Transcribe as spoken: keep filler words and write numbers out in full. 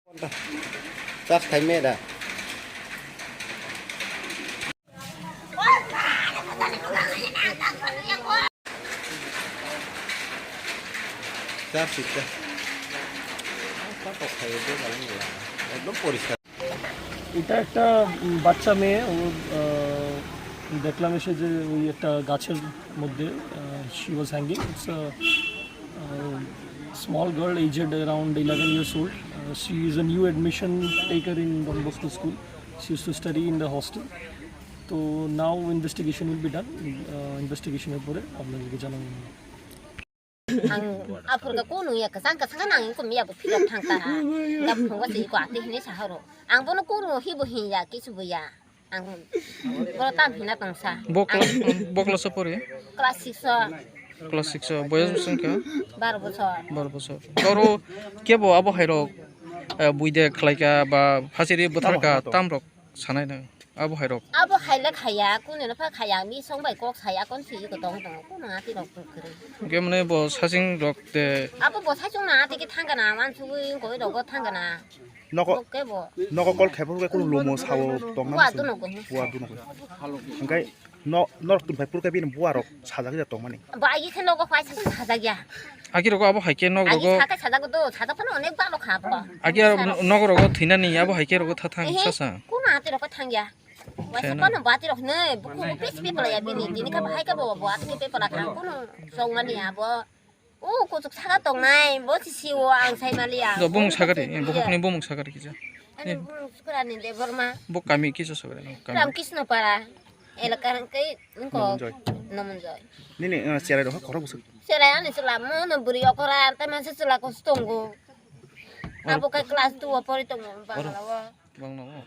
Charge khai me da. Charge sita. Ekdom poriskar. এটা একটা উম, বাচ্চা মেয়ে, ওর আহ, দেখলাম এসে যে ওই একটা গাছের মধ্যে, she was hanging. It's a small girl, aged around eleven years old. She is a new admission taker in Don Bosco School. She used to study in the hostel. তো now investigation will be done. ইনভেস্টিগেশনের পরে আপনাদেরকে জানাবো. Ang aphurga kunu ya kasang kasang nang ko miya bo philok thang ta. Gap phungo si ko ate hine saharo. Ang bono kunu hi bo hin ya kisu bo ya. Ang bono tam hina tong sa. Bo class, bo class o pori? Class six o. Class six o. Boyos bwswng kha? Baro bochor. Baro bochor. Toro kebo abo hairok, eh, buide khlaika ba phasiri bwtharka tamrok sanai na abo hairok? Abo haile khaya, kunu no pha khaya, mi song bai kok saya kon si ko tong tong, kunu ati rok kwrwi. Hwnkhe mane bo saching rok te. Abo bo sachung na ati ki thangana, man sugui koi rogo thangana. Nogo, nogo kol khaipor khe kunu lomo sao tongna. Bua muchung. Duno koi. Bua duno koi. Hwnkhe no, norok tun phai purkhe bini bua rok sajak ya tongmani. Ba agi khe nogo phai sajak ya. Agi rogo abo hai khe nog rogo. Agi sakai sajak do, sajak phano onek balo kha bo. Agi aro nog rogo thinani abo hai khe rogo thathang sasa. Kunu ati rok thang ya. Waisa phano bati rok ne, buku pis pepala ya bini, tini kha bahai kha bo, bo ati pepala kha, kunu song mani ya bo. O kuchuk saka tongnai, bo si siwo ang sai mali ya. Do bumung sakari, bo hokni bumung sakari kisa. Ani bumung sukurani de borma. Bo kami kisa sakari, kami. Ram Krishna para, elaka kai, nko. Nomonjoy. Nomonjoy. Nini, eh, cherai roha khorok busuk. Cherai ani chwla mo no buri okora, tai manse chwla kos tongo. Abo kai class two o pori tongo, bangla o. Bangla o.